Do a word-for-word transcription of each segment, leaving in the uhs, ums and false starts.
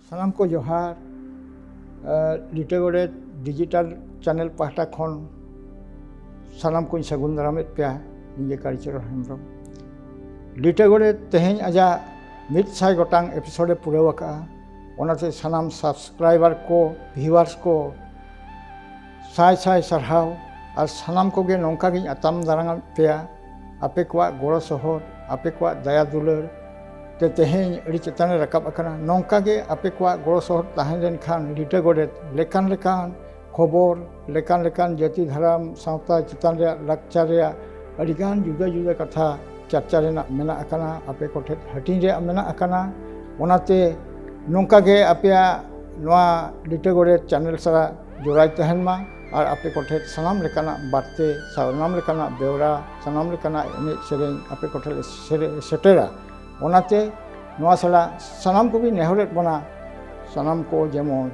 ᱥᱟᱱᱟᱢ ᱠᱚ ᱡᱚᱦᱟᱨ᱾ ᱞᱤᱴᱟᱹ ᱜᱚᱰᱮᱛ ᱰᱤᱡᱤᱴᱟᱞ ᱪᱮᱱᱮᱞ ᱯᱟᱦᱴᱟ ᱠᱷᱚᱱ ᱥᱟᱱᱟᱢ ᱠᱚᱧ ᱥᱟᱹᱜᱩᱱ ᱫᱟᱨᱟᱢᱮᱫ ᱯᱮᱭᱟ᱾ ᱤᱧ ᱜᱮ ᱠᱟᱲᱤᱪᱚᱨᱚᱱ ᱦᱮᱢᱵᱨᱚᱢ᱾ ᱞᱤᱴᱟᱹ ᱜᱚᱰᱮᱛ ᱛᱮᱦᱮᱧ ᱟᱡᱟᱜ ᱢᱤᱫ ᱥᱟᱭ ᱜᱚᱴᱟᱝ ᱮᱯᱤᱥᱳᱰ ᱮ ᱯᱩᱨᱟᱹᱣ ᱟᱠᱟᱫᱼᱟ᱾ ᱚᱱᱟᱛᱮ ᱥᱟᱱᱟᱢ ᱥᱟᱵᱥᱠᱨᱟᱭᱵᱟᱨ ᱠᱚ, ᱵᱷᱤᱭᱩᱣᱟᱨᱥ ᱠᱚ, ᱥᱟᱭ ᱥᱟᱭ ᱥᱟᱨᱦᱟᱣ᱾ ᱟᱨ ᱥᱟᱱᱟᱢ ᱠᱚᱜᱮ ᱱᱚᱝᱠᱟ ᱜᱤᱧ ᱟᱛᱟᱝ ᱫᱟᱨᱟᱢᱮᱫ ᱯᱮᱭᱟ᱾ ᱟᱯᱮ ᱠᱚᱣᱟᱜ ᱜᱚᱲᱚ ᱥᱚᱦᱚᱫ, ᱟᱯᱮ ᱠᱚᱣᱟᱜ ᱫᱟᱭᱟ ᱫᱩᱞᱟᱹᱲ ᱛᱮ ᱛᱮᱦᱮᱧ ᱟᱹᱰᱤ ᱪᱮᱛᱟᱱ ᱨᱮ ᱨᱟᱠᱟᱵ ᱟᱠᱟᱱᱟ᱾ ᱱᱚᱝᱠᱟ ᱜᱮ ᱟᱯᱮ ᱠᱚᱣᱟᱜ ᱜᱚᱲᱚ ᱥᱚᱦᱚᱫ ᱛᱟᱦᱮᱸ ᱞᱮᱱᱠᱷᱟᱱ ᱞᱤᱴᱟᱹ ᱜᱚᱰᱮᱛ ᱞᱮᱠᱟᱱ ᱞᱮᱠᱟᱱ ᱠᱷᱚᱵᱚᱨ, ᱞᱮᱠᱟᱱ ᱞᱮᱠᱟᱱ ᱡᱟᱹᱛᱤ ᱫᱷᱚᱨᱚᱢ ᱥᱟᱶᱛᱟ ᱪᱮᱛᱟᱱ ᱨᱮᱭᱟᱜ ᱞᱟᱠᱪᱟᱨ ᱨᱮᱭᱟᱜ ᱟᱹᱰᱤᱜᱟᱱ ᱡᱩᱫᱟᱹ ᱡᱩᱫᱟᱹ ᱠᱟᱛᱷᱟ ᱪᱟᱨᱪᱟ ᱨᱮᱱᱟᱜ ᱢᱮᱱᱟᱜ ᱟᱠᱟᱱᱟ, ᱟᱯᱮ ᱠᱚᱴᱷᱮᱱ ᱦᱟᱹᱴᱤᱧ ᱨᱮᱭᱟᱜ ᱢᱮᱱᱟᱜ ᱟᱠᱟᱱᱟ᱾ ᱚᱱᱟᱛᱮ ᱱᱚᱝᱠᱟ ᱜᱮ ᱟᱯᱮᱭᱟᱜ ᱱᱚᱣᱟ ᱞᱤᱴᱟᱹ ᱜᱚᱰᱮᱛ ᱪᱮᱱᱮᱞ ᱥᱟᱞᱟᱜ ᱡᱚᱲᱟᱣ ᱛᱟᱦᱮᱱ ᱢᱟ ᱟᱨ ᱟᱯᱮ ᱠᱚᱴᱷᱮᱱ ᱥᱟᱱᱟᱢ ᱞᱮᱠᱟᱱᱟᱜ ᱵᱟᱨᱛᱮ, ᱥᱟᱱᱟᱢ ᱞᱮᱠᱟᱱᱟᱜ ᱵᱮᱣᱨᱟ, ᱥᱟᱱᱟᱢ ᱞᱮᱠᱟᱱᱟᱜ ᱮᱱᱮᱡ ᱥᱮᱨᱮᱧ ᱟᱯᱮ ᱠᱚᱴᱷᱮᱱ ᱞᱮ ᱥᱮᱨᱮ-, ᱥᱮᱴᱮᱨᱟ᱾ ᱚᱱᱟᱛᱮ ᱱᱚᱣᱟ ᱥᱟᱞᱟᱜ ᱥᱟᱱᱟᱢ ᱠᱚᱜᱮᱧ ᱱᱮᱦᱚᱨᱮᱫ ᱵᱚᱱᱟ, ᱥᱟᱱᱟᱢ ᱠᱚ ᱡᱮᱢᱚᱱ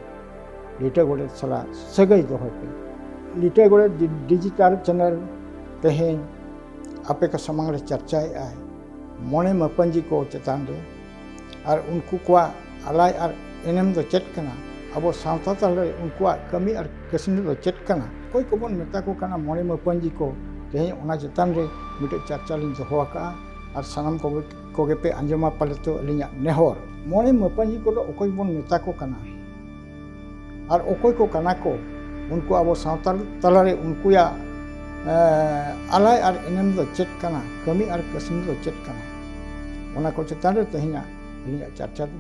ᱞᱤᱴᱟᱹ ᱜᱚᱰᱮᱛ ᱥᱟᱞᱟᱜ ᱥᱟᱹᱜᱟᱹᱭ ᱫᱚᱦᱚᱭ ᱯᱮ᱾ ᱞᱤᱴᱟᱹ ᱜᱚᱰᱮᱛ ᱰᱤ-, ᱰᱤᱡᱤᱴᱟᱞ ᱪᱮᱱᱮᱞ ᱛᱮᱦᱮᱧ ᱟᱯᱮ ᱠᱚ ᱥᱟᱢᱟᱝ ᱨᱮ ᱪᱟᱨᱪᱟᱭᱮᱫᱼᱟᱭ ᱢᱚᱬᱮ ᱢᱟᱹᱯᱟᱹᱧᱡᱤ ᱠᱚ ᱪᱮᱛᱟᱱ ᱨᱮ᱾ ᱟᱨ ᱩᱱᱠᱩ ᱠᱚᱣᱟᱜ ᱟᱞᱟᱭ ᱟᱨ ᱮᱱᱮᱢ ᱫᱚ ᱪᱮᱫ ᱠᱟᱱᱟ? ᱟᱵᱚ ᱥᱟᱶᱛᱟ ᱛᱟᱞᱟᱨᱮ ᱩᱱᱠᱩᱣᱟᱜ ᱠᱟᱹᱢᱤ ᱟᱨ ᱠᱟᱹᱥᱱᱤ ᱫᱚ ᱪᱮᱫ ᱠᱟᱱᱟ? ᱚᱠᱚᱭ ᱠᱚᱵᱚᱱ ᱢᱮᱛᱟ ᱠᱚ ᱠᱟᱱᱟ ᱢᱚᱬᱮ ᱢᱟᱹᱯᱟᱹᱧᱡᱤ ᱠᱚ? ᱛᱮᱦᱮᱧ ᱚᱱᱟ ᱪᱮᱛᱟᱱ ᱨᱮ ᱢᱤᱫᱴᱮᱡ ᱪᱟᱨᱪᱟ ᱞᱤᱧ ᱫᱚᱦᱚ ᱟᱠᱟᱫᱼᱟ᱾ ᱟᱨ ᱥᱟᱱᱟᱢ ᱠᱚᱜᱮ, ᱠᱚᱜᱮ ᱯᱮ ᱟᱸᱡᱚᱢᱟ ᱯᱟᱞᱮ ᱛᱚ ᱟᱹᱞᱤᱧᱟᱜ ᱱᱮᱦᱚᱨ᱾ ᱢᱚᱬᱮ ᱢᱟᱹᱯᱟᱹᱧᱡᱤ ᱠᱚᱫᱚ ᱚᱠᱚᱭ ᱵᱚᱱ ᱢᱮᱛᱟ ᱠᱚ ᱠᱟᱱᱟ? ᱟᱨ ᱚᱠᱚᱭ ᱠᱚ ᱠᱟᱱᱟ ᱠᱚ? ᱩᱱᱠᱩ ᱟᱵᱚ ᱥᱟᱶᱛᱟ ᱛᱟᱞᱟᱨᱮ ᱩᱱᱠᱩᱭᱟᱜ, ᱮ, ᱟᱞᱟᱭ ᱟᱨ ᱮᱱᱮᱢ ᱫᱚ ᱪᱮᱫ ᱠᱟᱱᱟ? ᱠᱟᱹᱢᱤ ᱟᱨ ᱠᱟᱹᱥᱱᱤ ᱫᱚ ᱪᱮᱫ ᱠᱟᱱᱟ? ᱚᱱᱟ ᱠᱚ ᱪᱮᱛᱟᱱ ᱨᱮ ᱛᱮᱦᱮᱧᱟᱜ ᱟᱹᱞᱤᱧᱟᱜ ᱪᱟᱨᱪᱟ ᱫᱚ᱾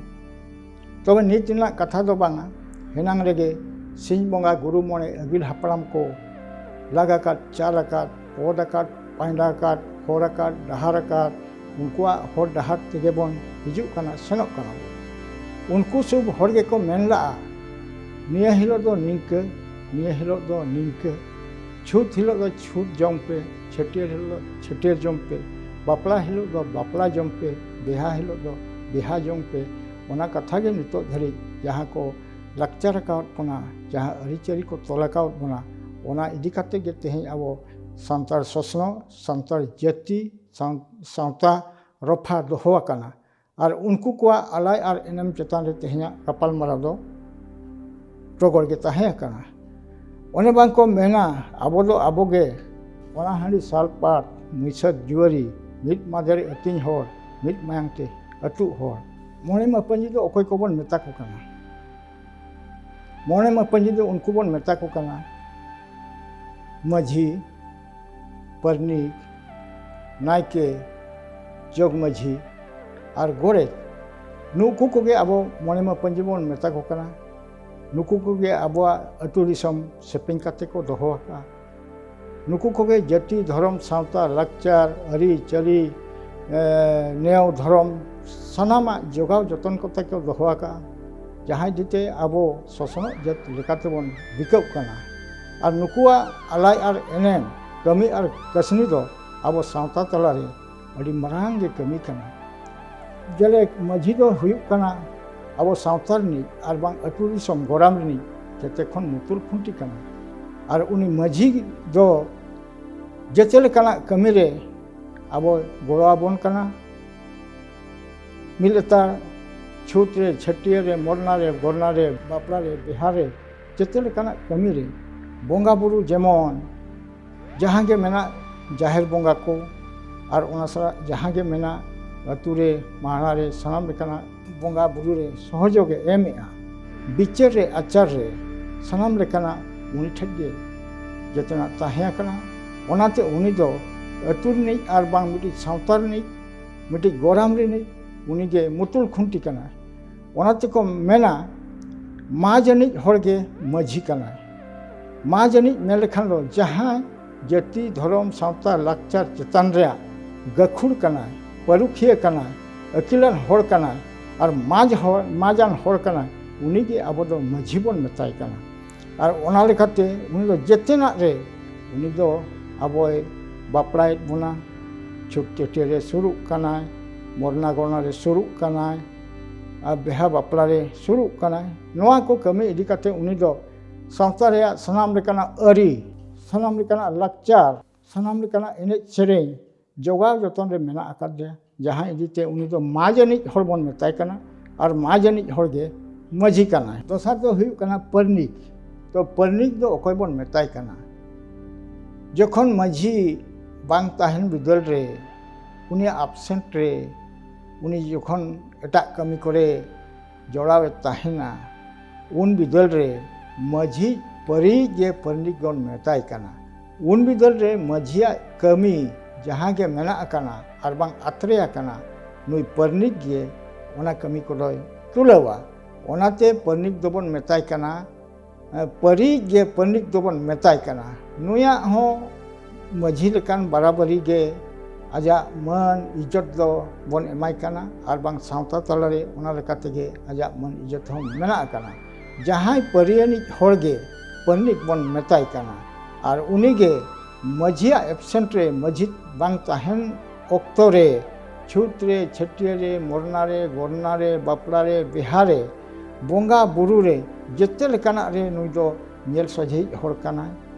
ᱛᱚᱵᱮ ᱱᱤᱛ ᱨᱮᱱᱟᱜ ᱠᱟᱛᱷᱟ ᱫᱚ ᱵᱟᱝᱟ, ᱦᱮᱱᱟᱝ ᱨᱮᱜᱮ ᱥᱤᱧ ᱵᱚᱸᱜᱟ ᱜᱩᱨᱩ ᱢᱚᱬᱮ ᱟᱹᱜᱤᱞ ᱦᱟᱯᱲᱟᱢ ᱠᱚ ᱞᱟᱜ ᱟᱠᱟᱫ, ᱪᱟᱞ ᱟᱠᱟᱫ, ᱯᱚᱫ ᱟᱠᱟᱫ, ᱯᱟᱸᱰᱟ ᱟᱠᱟᱫ, ᱦᱚᱨ ᱟᱠᱟᱫ, ᱰᱟᱦᱟᱨ ᱟᱠᱟᱫ, ᱩᱱᱠᱩᱣᱟᱜ ᱦᱚᱨ ᱰᱟᱦᱟᱨ ᱛᱮᱜᱮ ᱵᱚᱱ ᱦᱤᱡᱩᱜ ᱠᱟᱱᱟ, ᱥᱮᱱᱚᱜ ᱠᱟᱱᱟ ᱵᱚᱱ᱾ ᱩᱱᱠᱩ ᱥᱩᱵ ᱦᱚᱲ ᱜᱮᱠᱚ ᱢᱮᱱ ᱞᱟᱜᱼᱟ, ᱱᱤᱭᱟᱹ ᱦᱤᱞᱳᱜ ᱫᱚ ᱱᱤᱝᱠᱟᱹ, ᱱᱤᱭᱟᱹ ᱦᱤᱞᱳᱜ ᱫᱚ ᱱᱤᱝᱠᱟᱹ, ᱪᱷᱩᱛ ᱦᱤᱞᱳᱜ ᱫᱚ ᱪᱷᱩᱛ ᱡᱚᱢ ᱯᱮ, ᱪᱷᱟᱹᱴᱭᱟᱹᱨ ᱦᱤᱞᱳᱜ ᱫᱚ ᱪᱷᱟᱹᱴᱭᱟᱹᱨ ᱡᱚᱢ ᱯᱮ, ᱵᱟᱯᱞᱟ ᱦᱤᱞᱳᱜ ᱫᱚ ᱵᱟᱯᱞᱟ ᱡᱚᱢ ᱯᱮ, ᱵᱤᱦᱟ ᱦᱤᱞᱳᱜ ᱫᱚ ᱵᱤᱦᱟ ᱡᱚᱢ ᱯᱮ᱾ ᱚᱱᱟ ᱠᱟᱛᱷᱟ ᱜᱮ ᱱᱤᱛᱚᱜ ᱫᱷᱟᱹᱨᱤᱡ ᱡᱟᱦᱟᱸ ᱠᱚ ᱞᱟᱠᱪᱟᱨ ᱟᱠᱟᱣᱟᱫ ᱵᱚᱱᱟ, ᱡᱟᱦᱟᱸ ᱟᱹᱨᱤᱪᱟᱹᱞᱤ ᱠᱚ ᱛᱚᱞ ᱟᱠᱟᱣᱟᱫ ᱵᱚᱱᱟ, ᱚᱱᱟ ᱤᱫᱤ ᱠᱟᱛᱮ ᱜᱮ ᱛᱮᱦᱮᱧ ᱟᱵᱚ ᱥᱟᱱᱛᱟᱲ ᱥᱚᱥᱱᱚᱜ, ᱥᱟᱱᱛᱟᱲ ᱡᱟᱹᱛᱤ, ᱥᱟᱶ-, ᱥᱟᱶᱛᱟ ᱨᱚᱯᱷᱟ ᱫᱚᱦᱚ ᱟᱠᱟᱱᱟ᱾ ᱟᱨ ᱩᱱᱠᱩ ᱠᱚᱣᱟᱜ ᱟᱞᱟᱭ ᱟᱨ ᱮᱱᱮᱢ ᱪᱮᱛᱟᱱ ᱨᱮ ᱛᱮᱦᱮᱧᱟᱜ ᱜᱟᱯᱟᱞᱢᱟᱨᱟᱣ ᱫᱚ ᱨᱚᱜᱚᱲ ᱜᱮ ᱛᱟᱦᱮᱸ ᱟᱠᱟᱱᱟ᱾ ᱚᱱᱮ ᱵᱟᱝ ᱠᱚ ᱢᱮᱱᱟ, ᱟᱵᱚ ᱫᱚ ᱟᱵᱚ ᱜᱮ, ᱯᱟᱲᱟᱦᱟᱺᱰᱤ ᱥᱟᱞᱯᱟᱴ, ᱢᱩᱪᱟᱹᱫ ᱡᱩᱣᱟᱹᱨᱤ, ᱢᱤᱫ ᱢᱟᱫᱮᱨ ᱟᱹᱛᱤᱧ ᱦᱚᱲ, ᱢᱤᱫ ᱢᱟᱭᱟᱝ ᱛᱮ ᱟᱹᱛᱩᱜ ᱦᱚᱲ᱾ ᱢᱚᱬᱮ ᱢᱟᱹᱯᱟᱹᱧᱡᱤ ᱫᱚ ᱚᱠᱚᱭ ᱠᱚᱵᱚᱱ ᱢᱮᱛᱟ ᱠᱚ ᱠᱟᱱᱟ? ᱢᱚᱬᱮ ᱢᱟᱹᱯᱟᱹᱧᱡᱤ ᱫᱚ ᱩᱱᱠᱩ ᱵᱚᱱ ᱢᱮᱛᱟ ᱠᱚ ᱠᱟᱱᱟ ᱢᱟᱹᱡᱷᱤ, ᱯᱟᱨᱱᱤᱠ, ᱱᱟᱭᱠᱮ, ᱡᱚᱜᱽ ᱢᱟᱹᱡᱷᱤ ᱟᱨ ᱜᱚᱰᱮᱛ᱾ ᱱᱩᱠᱩ ᱠᱚᱜᱮ ᱟᱵᱚ ᱢᱚᱬᱮ ᱢᱟᱹᱯᱟᱹᱧᱡᱤ ᱵᱚᱱ ᱢᱮᱛᱟ ᱠᱚ ᱠᱟᱱᱟ᱾ ᱱᱩᱠᱩ ᱠᱚᱜᱮ ᱟᱵᱚᱣᱟᱜ ᱟᱹᱛᱩ ᱫᱤᱥᱚᱢ ᱥᱮᱯᱮᱧ ᱠᱟᱛᱮ ᱠᱚ ᱫᱚᱦᱚ ᱟᱠᱟᱫᱼᱟ᱾ ᱱᱩᱠᱩ ᱠᱚᱜᱮ ᱡᱟᱹᱛᱤ, ᱫᱷᱚᱨᱚᱢ, ᱥᱟᱶᱛᱟ, ᱞᱟᱠᱪᱟᱨ, ᱟᱹᱨᱤᱪᱟᱹᱞᱤ, ᱮ, ᱱᱮᱭᱟᱣ ᱫᱷᱚᱨᱚᱢ, ᱥᱟᱱᱟᱢᱟᱜ ᱡᱚᱜᱟᱣ ᱡᱚᱛᱚᱱ ᱠᱟᱛᱮ ᱠᱚ ᱫᱚᱦᱚ ᱟᱠᱟᱫᱼᱟ᱾ ᱡᱟᱦᱟᱸ ᱤᱫᱤᱛᱮ ᱟᱵᱚ ᱥᱚᱥᱱᱚᱜ ᱡᱟᱹᱛ ᱞᱮᱠᱟᱛᱮᱵᱚᱱ ᱵᱤᱠᱟᱹᱜ ᱠᱟᱱᱟ᱾ ᱟᱨ ᱱᱩᱠᱩᱣᱟᱜ ᱟᱞᱟᱭ ᱟᱨ ᱮᱱᱮᱢ, ᱠᱟᱹᱢᱤ ᱟᱨ ᱠᱟᱹᱥᱱᱤ ᱫᱚ ᱟᱵᱚ ᱥᱟᱶᱛᱟ ᱛᱟᱞᱟᱨᱮ ᱟᱹᱰᱤ ᱢᱟᱨᱟᱝ ᱜᱮ ᱠᱟᱹᱢᱤ ᱠᱟᱱᱟ᱾ ᱡᱮᱞᱮᱠ ᱢᱟᱹᱡᱷᱤ ᱫᱚ ᱦᱩᱭᱩᱜ ᱠᱟᱱᱟ ᱟᱵᱚ ᱥᱟᱶᱛᱟ ᱨᱤᱱᱤᱡ ᱟᱨ ᱵᱟᱝ ᱟᱹᱛᱩ ᱫᱤᱥᱚᱢ ᱜᱚᱨᱟᱢ ᱨᱤᱱᱤᱡ ᱡᱮᱛᱮ ᱠᱷᱚᱱ ᱢᱩᱛᱩᱞ ᱠᱷᱩᱱᱴᱤ ᱠᱟᱱᱟ᱾ ᱟᱨ ᱩᱱᱤ ᱢᱟᱹᱡᱷᱤ ᱫᱚ ᱡᱮᱛᱮ ᱞᱮᱠᱟᱱᱟᱜ ᱠᱟᱹᱢᱤ ᱨᱮ ᱟᱵᱚ ᱜᱚᱲᱚ ᱟᱵᱚᱱ ᱠᱟᱱᱟ᱾ ᱢᱤᱫ ᱞᱮᱛᱟᱲ ᱪᱷᱩᱛ ᱨᱮ, ᱪᱷᱟᱹᱴᱭᱟᱹᱨ ᱨᱮ, ᱢᱚᱨᱱᱟ ᱨᱮ, ᱜᱚᱨᱱᱟ ᱨᱮ, ᱵᱟᱯᱞᱟ ᱨᱮ, ᱵᱤᱦᱟ ᱨᱮ, ᱡᱮᱛᱮ ᱞᱮᱠᱟᱱᱟᱜ ᱠᱟᱹᱢᱤ ᱨᱮ ᱵᱚᱸᱜᱟ ᱵᱩᱨᱩ ᱡᱮᱢᱚᱱ ᱡᱟᱦᱟᱸ ᱜᱮ ᱢᱮᱱᱟᱜ ᱡᱟᱦᱮᱨ ᱵᱚᱸᱜᱟ ᱠᱚ ᱟᱨ ᱚᱱᱟ ᱥᱟᱞᱟᱜ ᱡᱟᱦᱟᱸ ᱜᱮ ᱢᱮᱱᱟᱜ ᱟᱹᱛᱩ ᱨᱮ, ᱢᱟᱦᱟᱲᱟ ᱨᱮ, ᱥᱟᱱᱟᱢ ᱞᱮᱠᱟᱱᱟᱜ ᱵᱚᱸᱜᱟ ᱵᱩᱨᱩ ᱨᱮ ᱥᱚᱦᱚᱡᱳᱜᱽ ᱮ ᱮᱢᱮᱜᱼᱟ᱾ ᱵᱤᱪᱟᱹᱨ ᱨᱮ, ᱟᱪᱟᱨ ᱨᱮ, ᱥᱟᱱᱟᱢ ᱞᱮᱠᱟᱱᱟᱜ ᱩᱱᱤ ᱴᱷᱮᱱ ᱜᱮ ᱡᱮᱛᱮᱱᱟᱜ ᱛᱟᱦᱮᱸ ᱟᱠᱟᱱᱟ᱾ ᱚᱱᱟᱛᱮ ᱩᱱᱤ ᱫᱚ ᱟᱹᱛᱩ ᱨᱤᱱᱤᱡ ᱟᱨ ᱵᱟᱝ ᱢᱤᱫᱴᱤᱡ ᱥᱟᱶᱛᱟ ᱨᱤᱱᱤᱡ, ᱢᱤᱫᱴᱤᱡ ᱜᱚᱨᱟᱢ ᱨᱤᱱᱤᱡ ᱩᱱᱤ ᱜᱮ ᱢᱩᱛᱩᱞ ᱠᱷᱩᱱᱴᱤ ᱠᱟᱱᱟᱭ᱾ ᱚᱱᱟ ᱛᱮᱠᱚ ᱢᱮᱱᱟ, ᱢᱟᱡᱽ ᱟᱹᱱᱤᱡ ᱦᱚᱲ ᱜᱮ ᱢᱟᱹᱡᱷᱤ ᱠᱟᱱᱟᱭ᱾ ᱢᱟᱡᱽ ᱟᱹᱱᱤᱡ ᱢᱮᱱ ᱞᱮᱠᱷᱟᱱ ᱫᱚ ᱡᱟᱦᱟᱸᱭ ᱡᱟᱹᱛᱤ, ᱫᱷᱚᱨᱚᱢ, ᱥᱟᱶᱛᱟ, ᱞᱟᱠᱪᱟᱨ ᱪᱮᱛᱟᱱ ᱨᱮᱭᱟᱜ ᱜᱟᱹᱠᱷᱩᱲ ᱠᱟᱱᱟᱭ, ᱯᱟᱹᱨᱩᱠᱷᱤᱭᱟᱹ ᱠᱟᱱᱟᱭ, ᱟᱹᱠᱤᱞᱟᱱ ᱦᱚᱲ ᱠᱟᱱᱟᱭ ᱟᱨ ᱢᱟᱡᱽ ᱦᱚᱲ, ᱢᱟᱡᱟᱱ ᱦᱚᱲ ᱠᱟᱱᱟᱭ, ᱩᱱᱤ ᱜᱮ ᱟᱵᱚ ᱫᱚ ᱢᱟᱹᱡᱷᱤ ᱵᱚᱱ ᱢᱮᱛᱟᱭ ᱠᱟᱱᱟ᱾ ᱟᱨ ᱚᱱᱟ ᱞᱮᱠᱟᱛᱮ ᱩᱱᱤ ᱫᱚ ᱡᱮᱛᱮᱱᱟᱜ ᱨᱮ ᱩᱱᱤ ᱫᱚ ᱟᱵᱚᱭ ᱵᱟᱯᱞᱟᱭᱮᱫ ᱵᱚᱱᱟ, ᱪᱷᱩᱛ ᱪᱷᱟᱹᱴᱭᱟᱹᱨ ᱨᱮ ᱥᱩᱨᱩᱜ ᱠᱟᱱᱟᱭ, ᱢᱚᱨᱱᱟ ᱜᱚᱨᱱᱟ ᱨᱮ ᱥᱩᱨᱩᱜ ᱠᱟᱱᱟᱭ, ᱟᱨ ᱵᱤᱦᱟ ᱵᱟᱯᱞᱟ ᱨᱮ ᱥᱩᱨᱩᱜ ᱠᱟᱱᱟᱭ᱾ ᱱᱚᱣᱟ ᱠᱚ ᱠᱟᱹᱢᱤ ᱤᱫᱤ ᱠᱟᱛᱮ ᱩᱱᱤ ᱫᱚ ᱥᱟᱶᱛᱟ ᱨᱮᱭᱟᱜ ᱥᱟᱱᱟᱢ ᱞᱮᱠᱟᱱᱟᱜ ᱟᱹᱨᱤ, ᱥᱟᱱᱟᱢ ᱞᱮᱠᱟᱱᱟᱜ ᱞᱟᱠᱪᱟᱨ, ᱥᱟᱱᱟᱢ ᱞᱮᱠᱟᱱᱟᱜ ᱮᱱᱮᱡ ᱥᱮᱨᱮᱧ ᱡᱚᱜᱟᱣ ᱡᱚᱛᱚᱱ ᱨᱮ ᱢᱮᱱᱟᱜ ᱟᱠᱟᱫᱮᱭᱟ᱾ ᱡᱟᱦᱟᱸ ᱤᱫᱤᱛᱮ ᱩᱱᱤ ᱫᱚ ᱢᱟᱡᱽ ᱟᱹᱱᱤᱡ ᱦᱚᱲ ᱵᱚᱱ ᱢᱮᱛᱟᱭ ᱠᱟᱱᱟ ᱟᱨ ᱢᱟᱡᱽ ᱟᱹᱱᱤᱡ ᱦᱚᱲ ᱜᱮ ᱢᱟᱹᱡᱷᱤ ᱠᱟᱱᱟᱭ᱾ ᱫᱚᱥᱟᱨ ᱫᱚ ᱦᱩᱭᱩᱜ ᱠᱟᱱᱟ ᱯᱟᱨᱱᱤᱠ᱾ ᱛᱚ ᱯᱟᱨᱱᱤᱠ ᱫᱚ ᱚᱠᱚᱭ ᱵᱚᱱ ᱢᱮᱛᱟᱭ ᱠᱟᱱᱟ? ᱡᱚᱠᱷᱚᱱ ᱢᱟᱹᱡᱷᱤ ᱵᱟᱝ ᱛᱟᱦᱮᱱ ᱵᱤᱫᱟᱹᱞ ᱨᱮ, ᱩᱱᱤᱭᱟᱜ ᱟᱵᱥᱮᱱᱴ ᱨᱮ, ᱩᱱᱤ ᱡᱚᱠᱷᱚᱱ ᱮᱴᱟᱜ ᱠᱟᱹᱢᱤ ᱠᱚᱨᱮ ᱡᱚᱲᱟᱣᱮ ᱛᱟᱦᱮᱱᱟ, ᱩᱱ ᱵᱤᱫᱟᱹᱞ ᱨᱮ ᱢᱟᱹᱡᱷᱤ ᱯᱟᱹᱨᱤᱡ ᱜᱮ ᱯᱟᱨᱱᱤᱠ ᱵᱚᱱ ᱢᱮᱛᱟᱭ ᱠᱟᱱᱟ᱾ ᱩᱱ ᱵᱤᱫᱟᱹᱞ ᱨᱮ ᱢᱟᱹᱡᱷᱤᱭᱟᱜ ᱠᱟᱹᱢᱤ ᱡᱟᱦᱟᱸ ᱜᱮ ᱢᱮᱱᱟᱜ ᱟᱠᱟᱱᱟ ᱟᱨ ᱵᱟᱝ ᱟᱛᱨᱮ ᱟᱠᱟᱱᱟ, ᱱᱩᱭ ᱯᱟᱨᱱᱤᱠ ᱜᱮ ᱚᱱᱟ ᱠᱟᱹᱢᱤ ᱠᱚᱫᱚᱭ ᱛᱩᱞᱟᱹᱣᱟ᱾ ᱚᱱᱟᱛᱮ ᱯᱟᱨᱱᱤᱠ ᱫᱚᱵᱚᱱ ᱢᱮᱛᱟᱭ ᱠᱟᱱᱟ, ᱯᱟᱹᱨᱤᱡ ᱜᱮ ᱯᱟᱨᱱᱤᱠ ᱫᱚᱵᱚᱱ ᱢᱮᱛᱟᱭ ᱠᱟᱱᱟ᱾ ᱱᱩᱭᱟᱜ ᱦᱚᱸ ᱢᱟᱹᱡᱷᱤ ᱞᱮᱠᱟᱱ ᱵᱟᱨᱟᱵᱟᱹᱨᱤ ᱜᱮ ᱟᱡᱟᱜ ᱢᱟᱹᱱ ᱤᱡᱽᱡᱚᱛ ᱫᱚ ᱵᱚᱱ ᱮᱢᱟᱭ ᱠᱟᱱᱟ, ᱟᱨ ᱵᱟᱝ ᱥᱟᱶᱛᱟ ᱛᱟᱞᱟᱨᱮ ᱚᱱᱟ ᱞᱮᱠᱟ ᱛᱮᱜᱮ ᱟᱡᱟᱜ ᱢᱟᱹᱱ ᱤᱡᱽᱡᱚᱛ ᱦᱚᱸ ᱢᱮᱱᱟᱜ ᱟᱠᱟᱱᱟ᱾ ᱡᱟᱦᱟᱸᱭ ᱯᱟᱹᱨᱤᱭᱟᱹᱱᱤᱡ ᱦᱚᱲ ᱜᱮ ᱯᱟᱨᱱᱤᱠ ᱵᱚᱱ ᱢᱮᱛᱟᱭ ᱠᱟᱱᱟ, ᱟᱨ ᱩᱱᱤ ᱜᱮ ᱢᱟᱹᱡᱷᱤᱭᱟᱜ ᱮᱵᱥᱮᱱᱴ ᱨᱮ, ᱢᱟᱹᱡᱷᱤ ᱵᱟᱝ ᱛᱟᱦᱮᱱ ᱚᱠᱛᱚ ᱨᱮ, ᱪᱷᱩᱛ ᱨᱮ, ᱪᱷᱟᱹᱴᱭᱟᱹᱨ ᱨᱮ, ᱢᱚᱨᱱᱟ ᱨᱮ, ᱜᱚᱨᱱᱟ ᱨᱮ, ᱵᱟᱯᱞᱟ ᱨᱮ, ᱵᱤᱦᱟ ᱨᱮ, ᱵᱚᱸᱜᱟ ᱵᱩᱨᱩ ᱨᱮ, ᱡᱮᱛᱮ ᱞᱮᱠᱟᱱᱟᱜ ᱨᱮ ᱱᱩᱭ ᱫᱚ ᱧᱮᱞ ᱥᱚᱡᱷᱮᱭᱤᱡ ᱦᱚᱲ ᱠᱟᱱᱟᱭ,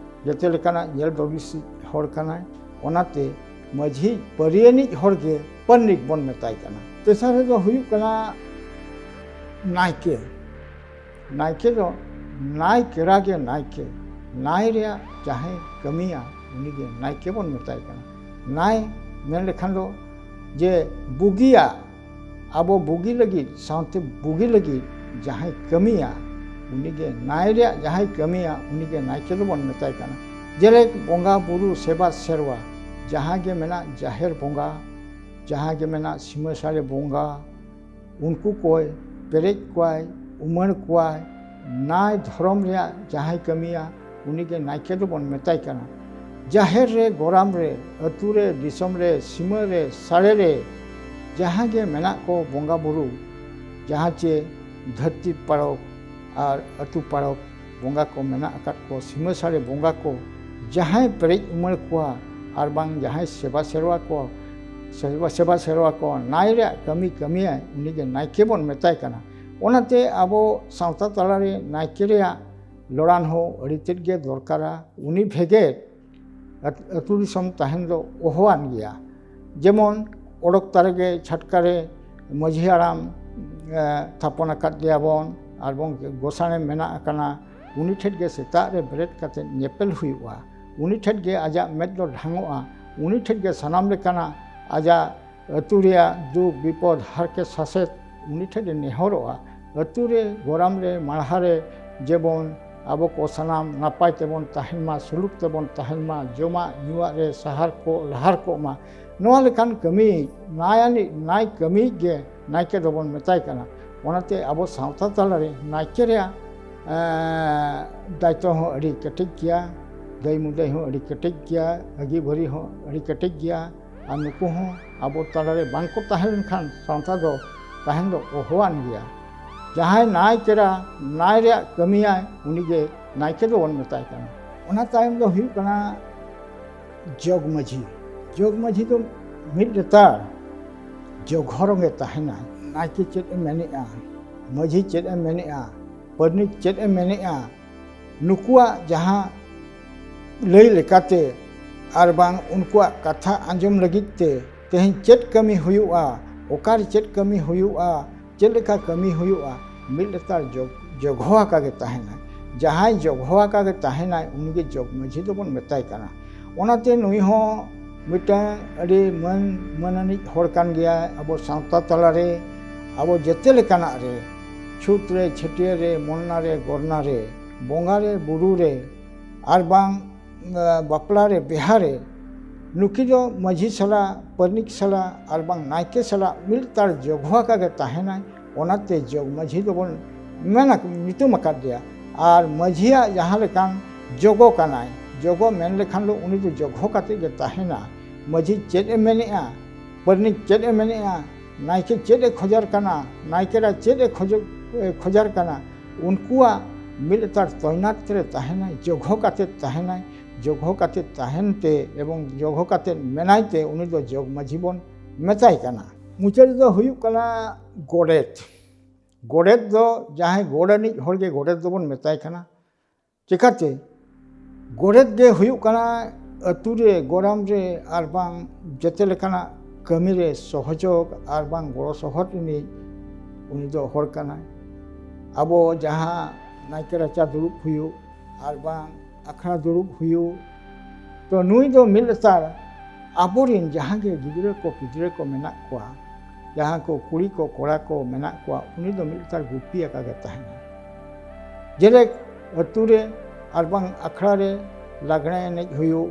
ᱡᱮᱛᱮ ᱞᱮᱠᱟᱱᱟᱜ ᱧᱮᱞ ᱫᱚᱵᱤᱥᱤᱡ ᱦᱚᱲ ᱠᱟᱱᱟᱭ᱾ ᱚᱱᱟᱛᱮ ᱢᱟᱹᱡᱷᱤ ᱯᱟᱹᱨᱤᱭᱟᱹᱱᱤᱡ ᱦᱚᱲ ᱜᱮ ᱯᱟᱨᱱᱤᱠ ᱵᱚᱱ ᱢᱮᱛᱟᱭ ᱠᱟᱱᱟ᱾ ᱛᱮᱥᱟᱨ ᱨᱮᱫᱚ ᱦᱩᱭᱩᱜ ᱠᱟᱱᱟ ᱱᱟᱭᱠᱮ᱾ ᱱᱟᱭᱠᱮ ᱫᱚ ᱱᱟᱭ ᱠᱮᱨᱟ ᱜᱮ ᱱᱟᱭᱠᱮ, ᱱᱟᱭ ᱨᱮᱭᱟᱜ ᱡᱟᱦᱟᱸᱭ ᱠᱟᱹᱢᱤᱭᱟ ᱩᱱᱤ ᱜᱮ ᱱᱟᱭᱠᱮ ᱵᱚᱱ ᱢᱮᱛᱟᱭ ᱠᱟᱱᱟ᱾ ᱱᱟᱭ ᱢᱮᱱ ᱞᱮᱠᱷᱟᱱ ᱫᱚ ᱡᱮ ᱵᱩᱜᱤᱭᱟᱜ, ᱟᱵᱚ ᱵᱩᱜᱤ ᱞᱟᱹᱜᱤᱫ, ᱥᱟᱶᱛᱮ ᱵᱩᱜᱤ ᱞᱟᱹᱜᱤᱫ ᱡᱟᱦᱟᱸᱭ ᱠᱟᱹᱢᱤᱭᱟ ᱩᱱᱤ ᱜᱮ ᱱᱟᱭ ᱨᱮᱭᱟᱜ ᱡᱟᱦᱟᱸᱭ ᱠᱟᱹᱢᱤᱭᱟ ᱩᱱᱤ ᱜᱮ ᱱᱟᱭᱠᱮ ᱫᱚᱵᱚᱱ ᱢᱮᱛᱟᱭ ᱠᱟᱱᱟ᱾ ᱡᱮᱞᱮᱠ ᱵᱚᱸᱜᱟ ᱵᱩᱨᱩ ᱥᱮᱵᱟ ᱥᱮᱨᱣᱟ, ᱡᱟᱦᱟᱸ ᱜᱮ ᱢᱮᱱᱟᱜ ᱡᱟᱦᱮᱨ ᱵᱚᱸᱜᱟ, ᱡᱟᱦᱟᱸ ᱜᱮ ᱢᱮᱱᱟᱜ ᱥᱤᱢᱟᱹ ᱥᱟᱹᱲᱮ ᱵᱚᱸᱜᱟ, ᱩᱱᱠᱩ ᱠᱚᱭ ᱯᱮᱨᱮᱡ ᱠᱚᱣᱟᱭ, ᱩᱢᱟᱹᱲ ᱠᱚᱣᱟᱭ᱾ ᱱᱟᱭ ᱫᱷᱚᱨᱚᱢ ᱨᱮᱭᱟᱜ ᱡᱟᱦᱟᱸᱭ ᱠᱟᱹᱢᱤᱭᱟ ᱩᱱᱤ ᱜᱮ ᱱᱟᱭᱠᱮ ᱫᱚᱵᱚᱱ ᱢᱮᱛᱟᱭ ᱠᱟᱱᱟ᱾ ᱡᱟᱦᱮᱨ ᱨᱮ, ᱜᱚᱨᱟᱢ ᱨᱮ, ᱟᱹᱛᱩ ᱨᱮ, ᱫᱤᱥᱚᱢ ᱨᱮ, ᱥᱤᱢᱟᱹ ᱨᱮ, ᱥᱟᱲᱮ ᱨᱮ ᱡᱟᱦᱟᱸ ᱜᱮ ᱢᱮᱱᱟᱜ ᱠᱚ ᱵᱚᱸᱜᱟ ᱵᱩᱨᱩ, ᱡᱟᱦᱟᱸ ᱪᱮ ᱫᱷᱟᱹᱨᱛᱤ ᱯᱟᱲᱚᱠ ᱟᱨ ᱟᱹᱛᱩ ᱯᱟᱲᱚᱠ ᱵᱚᱸᱜᱟ ᱠᱚ ᱢᱮᱱᱟᱜ ᱟᱠᱟᱫ ᱠᱚ, ᱥᱤᱢᱟᱹ ᱥᱟᱹᱲᱮ ᱵᱚᱸᱜᱟ ᱠᱚ, ᱡᱟᱦᱟᱸᱭ ᱯᱮᱨᱮᱡ ᱩᱢᱟᱹᱲ ᱠᱚᱣᱟ ᱟᱨ ᱵᱟᱝ ᱡᱟᱦᱟᱸᱭ ᱥᱮᱵᱟ ᱥᱮᱨᱣᱟ ᱠᱚ, ᱥᱮᱵᱟ, ᱥᱮᱵᱟ ᱥᱮᱨᱣᱟ ᱠᱚ ᱱᱟᱭ ᱨᱮᱭᱟᱜ ᱠᱟᱹᱢᱤ ᱠᱟᱹᱢᱤᱭᱟᱭ, ᱩᱱᱤ ᱜᱮ ᱱᱟᱭᱠᱮ ᱵᱚᱱ ᱢᱮᱛᱟᱭ ᱠᱟᱱᱟ᱾ ᱚᱱᱟᱛᱮ ᱟᱵᱚ ᱥᱟᱶᱛᱟ ᱛᱟᱞᱟᱨᱮ ᱱᱟᱭᱠᱮ ᱨᱮᱭᱟᱜ ᱞᱚᱲᱟᱱ ᱦᱚᱸ ᱟᱹᱰᱤ ᱛᱮᱫ ᱜᱮ ᱫᱚᱨᱠᱟᱨᱟ᱾ ᱩᱱᱤ ᱵᱷᱮᱜᱮᱫ ᱟᱹᱛ-, ᱟᱹᱛᱩ ᱫᱤᱥᱚᱢ ᱛᱟᱦᱮᱱ ᱫᱚ ᱚᱦᱚᱣᱟᱱ ᱜᱮᱭᱟ᱾ ᱡᱮᱢᱚᱱ ᱚᱰᱚᱠ ᱛᱟᱨᱮ ᱜᱮ ᱪᱷᱟᱴᱠᱟ ᱨᱮ ᱢᱟᱹᱡᱷᱤ ᱦᱟᱲᱟᱢ ᱮ, ᱛᱷᱟᱯᱚᱱ ᱟᱠᱟᱫᱮᱭᱟ ᱵᱚᱱ, ᱟᱨ ᱵᱚᱱ ᱜᱚᱥᱟᱬᱮ ᱢᱮᱱᱟᱜ ᱟᱠᱟᱱᱟ, ᱩᱱᱤ ᱴᱷᱮᱱ ᱜᱮ ᱥᱮᱛᱟᱜ ᱨᱮ ᱵᱮᱨᱮᱫ ᱠᱟᱛᱮ ᱧᱮᱯᱮᱞ ᱦᱩᱭᱩᱜᱼᱟ, ᱩᱱᱤ ᱴᱷᱮᱱ ᱜᱮ ᱟᱡᱟᱜ ᱢᱮᱫ ᱫᱚ ᱰᱷᱟᱝᱚᱜᱼᱟ, ᱩᱱᱤ ᱴᱷᱮᱱ ᱜᱮ ᱥᱟᱱᱟᱢ ᱞᱮᱠᱟᱱᱟᱜ ᱟᱡᱟᱜ ᱟᱹᱛᱩ ᱨᱮᱭᱟᱜ ᱫᱩᱠ ᱵᱤᱯᱚᱫ ᱦᱟᱨᱠᱮᱛ ᱥᱟᱥᱮᱛ ᱩᱱᱤ ᱴᱷᱮᱱ ᱮ ᱱᱮᱦᱚᱨᱚᱜᱼᱟ᱾ ᱟᱹᱛᱩ ᱨᱮ, ᱜᱚᱨᱟᱢ ᱨᱮ, ᱢᱟᱲᱦᱟ ᱨᱮ ᱡᱮᱢᱚᱱ ᱟᱵᱚ ᱠᱚ ᱥᱟᱱᱟᱢ ᱱᱟᱯᱟᱭ ᱛᱮᱵᱚᱱ ᱛᱟᱦᱮᱱ ᱢᱟ, ᱥᱩᱞᱩᱠ ᱛᱮᱵᱚᱱ ᱛᱟᱦᱮᱱ ᱢᱟ, ᱡᱚᱢᱟᱜ ᱧᱩᱣᱟᱜ ᱨᱮ ᱥᱟᱦᱟᱨ ᱠᱚ ᱞᱟᱦᱟᱨ ᱠᱚᱜ ᱢᱟ, ᱱᱚᱣᱟ ᱞᱮᱠᱟᱱ ᱠᱟᱹᱢᱤ, ᱱᱟᱭ ᱟᱹᱱᱤᱡ ᱱᱟᱭ ᱠᱟᱹᱢᱤᱭᱤᱡ ᱜᱮ ᱱᱟᱭᱠᱮ ᱫᱚᱵᱚᱱ ᱢᱮᱛᱟᱭ ᱠᱟᱱᱟ᱾ ᱚᱱᱟᱛᱮ ᱟᱵᱚ ᱥᱟᱶᱛᱟ ᱛᱟᱞᱟᱨᱮ ᱱᱟᱭᱠᱮ ᱨᱮᱭᱟᱜ, ᱮᱸ, ᱫᱟᱭᱤᱛᱛᱚ ᱦᱚᱸ ᱟᱹᱰᱤ ᱠᱟᱹᱴᱤᱡ ᱜᱮᱭᱟ, ᱫᱟᱹᱭ ᱢᱩᱫᱟᱹᱭ ᱦᱚᱸ ᱟᱹᱰᱤ ᱠᱟᱹᱴᱤᱡ ᱜᱮᱭᱟ, ᱟᱹᱜᱤᱵᱷᱟᱹᱨᱤ ᱦᱚᱸ ᱟᱹᱰᱤ ᱠᱟᱹᱴᱤᱡ ᱜᱮᱭᱟ᱾ ᱟᱨ ᱱᱩᱠᱩ ᱦᱚᱸ ᱟᱵᱚ ᱛᱟᱞᱟᱨᱮ ᱵᱟᱝ ᱠᱚ ᱛᱟᱦᱮᱸ ᱞᱮᱱᱠᱷᱟᱱ ᱥᱟᱶᱛᱟ ᱫᱚ ᱛᱟᱦᱮᱸ ᱫᱚ ᱚᱦᱚᱣᱟᱱ ᱜᱮᱭᱟ᱾ ᱡᱟᱦᱟᱸᱭ ᱱᱟᱭ ᱠᱮᱨᱟ, ᱱᱟᱭ ᱨᱮᱭᱟᱜ ᱠᱟᱹᱢᱤᱭᱟᱭ, ᱩᱱᱤᱜᱮ ᱱᱟᱭᱠᱮ ᱫᱚᱵᱚᱱ ᱢᱮᱛᱟᱭ ᱠᱟᱱᱟ᱾ ᱚᱱᱟ ᱛᱟᱭᱚᱢ ᱫᱚ ᱦᱩᱭᱩᱜ ᱠᱟᱱᱟ ᱡᱚᱜᱽ ᱢᱟᱹᱡᱷᱤ᱾ ᱡᱚᱜᱽ ᱢᱟᱹᱡᱷᱤ ᱫᱚ ᱢᱤᱫ ᱞᱮᱛᱟᱲ ᱡᱚᱜᱽᱦᱚᱨᱚᱝ ᱮ ᱛᱟᱦᱮᱱᱟᱭ᱾ ᱱᱟᱭᱠᱮ ᱪᱮᱫ ᱮ ᱢᱮᱱᱮᱜᱼᱟ, ᱢᱟᱹᱡᱷᱤ ᱪᱮᱫ ᱮ ᱢᱮᱱᱮᱜᱼᱟ, ᱯᱟᱨᱱᱤᱠ ᱪᱮᱫ ᱮ ᱢᱮᱱᱮᱜᱼᱟ, ᱱᱩᱠᱩᱣᱟᱜ ᱡᱟᱦᱟᱸ ᱞᱟᱹᱭ ᱞᱮᱠᱟᱛᱮ ᱟᱨ ᱵᱟᱝ ᱩᱱᱠᱩᱣᱟᱜ ᱠᱟᱛᱷᱟ ᱟᱸᱡᱚᱢ ᱞᱟᱹᱜᱤᱫ ᱛᱮ ᱛᱮᱦᱮᱧ ᱪᱮᱫ ᱠᱟᱹᱢᱤ ᱦᱩᱭᱩᱜᱼᱟ, ᱚᱠᱟᱨᱮ ᱪᱮᱫ ᱠᱟᱹᱢᱤ ᱦᱩᱭᱩᱜᱼᱟ, ᱪᱮᱫ ᱞᱮᱠᱟ ᱠᱟᱹᱢᱤ ᱦᱩᱭᱩᱜᱼᱟ, ᱢᱤᱫ ᱞᱮᱛᱟᱲ ᱡᱚᱜᱽ-, ᱡᱚᱜᱽᱦᱚ ᱟᱠᱟ ᱜᱮ ᱛᱟᱦᱮᱱᱟᱭ᱾ ᱡᱟᱦᱟᱸᱭ ᱡᱚᱜᱽᱦᱚ ᱟᱠᱟ ᱜᱮ ᱛᱟᱦᱮᱱᱟᱭ, ᱩᱱᱤᱜᱮ ᱡᱚᱜᱽ ᱢᱟᱹᱡᱷᱤ ᱫᱚᱵᱚᱱ ᱢᱮᱛᱟᱭ ᱠᱟᱱᱟ᱾ ᱚᱱᱟᱛᱮ ᱱᱩᱭ ᱦᱚᱸ ᱢᱤᱫᱴᱟᱝ ᱟᱹᱰᱤ ᱢᱟᱹᱱ, ᱢᱟᱹᱱ ᱟᱹᱱᱤᱡ ᱦᱚᱲ ᱠᱟᱱ ᱜᱮᱭᱟᱭ ᱟᱵᱚ ᱥᱟᱶᱛᱟ ᱛᱟᱞᱟᱨᱮ, ᱟᱵᱚ ᱡᱮᱛᱮ ᱞᱮᱠᱟᱱᱟᱜ ᱨᱮ, ᱪᱷᱩᱛ ᱨᱮ, ᱪᱷᱟᱹᱴᱭᱟᱹᱨ ᱨᱮ, ᱢᱚᱨᱱᱟ ᱨᱮ, ᱜᱚᱨᱱᱟ ᱨᱮ, ᱵᱚᱸᱜᱟ ᱨᱮ, ᱵᱩᱨᱩ ᱨᱮ, ᱟᱨ ᱵᱟᱝ, ᱮ, ᱵᱟᱯᱞᱟ ᱨᱮ, ᱵᱤᱦᱟ ᱨᱮ, ᱱᱩᱠᱤ ᱫᱚ ᱢᱟᱹᱡᱷᱤ ᱥᱟᱞᱟᱜ, ᱯᱟᱨᱱᱤᱠ ᱥᱟᱞᱟᱜ ᱟᱨ ᱵᱟᱝ ᱱᱟᱭᱠᱮ ᱥᱟᱞᱟᱜ ᱢᱤᱫ ᱞᱮᱛᱟᱲ ᱡᱚᱜᱽᱦᱚ ᱟᱠᱟ ᱜᱮ ᱛᱟᱦᱮᱱᱟᱭ᱾ ᱚᱱᱟᱛᱮ ᱡᱚᱜᱽ ᱢᱟᱹᱡᱷᱤ ᱫᱚᱵᱚᱱ ᱢᱮᱱ ᱟᱠ-, ᱧᱩᱛᱩᱢ ᱟᱠᱟᱫᱮᱭᱟ᱾ ᱟᱨ ᱢᱟᱹᱡᱷᱤᱭᱟᱜ ᱡᱟᱦᱟᱸ ᱞᱮᱠᱟᱱ ᱡᱚᱜᱚ ᱠᱟᱱᱟᱭ, ᱡᱚᱜᱚ ᱢᱮᱱ ᱞᱮᱠᱷᱟᱱ ᱫᱚ ᱩᱱᱤ ᱫᱚ ᱡᱚᱜᱽᱦᱚ ᱠᱟᱛᱮ ᱜᱮ ᱛᱟᱦᱮᱱᱟ᱾ ᱢᱟᱹᱡᱷᱤ ᱪᱮᱫ ᱮ ᱢᱮᱱᱮᱜᱼᱟ, ᱯᱟᱨᱱᱤᱠ ᱪᱮᱫ ᱮ ᱢᱮᱱᱮᱜᱼᱟ, ᱱᱟᱭᱠᱮ ᱪᱮᱫ ᱮ ᱠᱷᱚᱡᱟᱨ ᱠᱟᱱᱟ, ᱱᱟᱭᱠᱮ ᱨᱟ ᱪᱮᱫ ᱮ ᱠᱷᱚᱡᱚ-, ᱮ ᱠᱷᱚᱡᱟᱨ ᱠᱟᱱᱟ, ᱩᱱᱠᱩᱣᱟᱜ ᱢᱤᱫ ᱞᱮᱛᱟᱲ ᱛᱚᱭᱱᱟᱛ ᱨᱮ ᱛᱟᱦᱮᱱᱟᱭ, ᱡᱚᱜᱽᱦᱚ ᱠᱟᱛᱮ ᱛᱟᱦᱮᱱᱟᱭ᱾ ᱡᱚᱜᱽᱦᱚ ᱠᱟᱛᱮ ᱛᱟᱦᱮᱱ ᱛᱮ ᱮᱵᱚᱝ ᱡᱚᱜᱽᱦᱚ ᱠᱟᱛᱮ ᱢᱮᱱᱟᱭ ᱛᱮ ᱩᱱᱤ ᱫᱚ ᱡᱚᱜᱽ ᱢᱟᱹᱡᱷᱤ ᱵᱚᱱ ᱢᱮᱛᱟᱭ ᱠᱟᱱᱟ᱾ ᱢᱩᱪᱟᱹᱫ ᱨᱮᱫᱚ ᱦᱩᱭᱩᱜ ᱠᱟᱱᱟ ᱜᱚᱰᱮᱛ᱾ ᱜᱚᱰᱮᱛ ᱫᱚ ᱡᱟᱦᱟᱸᱭ ᱜᱚᱲ ᱟᱹᱱᱤᱡ ᱦᱚᱲ ᱜᱮ ᱜᱚᱰᱮᱛ ᱫᱚᱵᱚᱱ ᱢᱮᱛᱟᱭ ᱠᱟᱱᱟ᱾ ᱪᱮᱠᱟᱛᱮ? ᱜᱚᱰᱮᱛ ᱜᱮ ᱦᱩᱭᱩᱜ ᱠᱟᱱᱟ ᱟᱹᱛᱩ ᱨᱮ, ᱜᱚᱨᱟᱢ ᱨᱮ ᱟᱨ ᱵᱟᱝ ᱡᱮᱛᱮ ᱞᱮᱠᱟᱱᱟᱜ ᱠᱟᱹᱢᱤ ᱨᱮ ᱥᱚᱦᱚᱡᱳᱜᱽ ᱟᱨ ᱵᱟᱝ ᱜᱚᱲᱚ ᱥᱚᱦᱚᱫ ᱨᱤᱱᱤᱡ ᱩᱱᱤ ᱫᱚ ᱦᱚᱲ ᱠᱟᱱᱟᱭ᱾ ᱟᱵᱚ ᱡᱟᱦᱟᱸ ᱱᱟᱭᱠᱮ ᱨᱟᱪᱟ ᱫᱩᱲᱩᱵ ᱦᱩᱭᱩᱜ ᱟᱨ ᱵᱟᱝ ᱟᱠᱷᱲᱟ ᱫᱩᱲᱩᱵ ᱦᱩᱭᱩᱜ, ᱛᱚ ᱱᱩᱭ ᱫᱚ ᱢᱤᱫ ᱞᱮᱛᱟᱲ ᱟᱵᱚᱨᱤᱱ ᱡᱟᱦᱟᱸ ᱜᱮ ᱜᱤᱫᱽᱨᱟᱹ ᱠᱚ ᱯᱤᱫᱽᱨᱟᱹ ᱠᱚ ᱢᱮᱱᱟᱜ ᱠᱚᱣᱟ, ᱡᱟᱦᱟᱸ ᱠᱚ ᱠᱩᱲᱤ ᱠᱚ ᱠᱚᱲᱟ ᱠᱚ ᱢᱮᱱᱟᱜ ᱠᱚᱣᱟ, ᱩᱱᱤ ᱫᱚ ᱢᱤᱫ ᱞᱮᱛᱟᱲ ᱜᱩᱯᱤ ᱟᱠᱟ ᱜᱮ ᱛᱟᱦᱮᱱᱟ᱾ ᱡᱮᱞᱮᱠ ᱟᱹᱛᱩ ᱨᱮ ᱟᱨ ᱵᱟᱝ ᱟᱠᱷᱲᱟ ᱨᱮ ᱞᱟᱜᱽᱬᱮ ᱮᱱᱮᱡ ᱦᱩᱭᱩᱜ,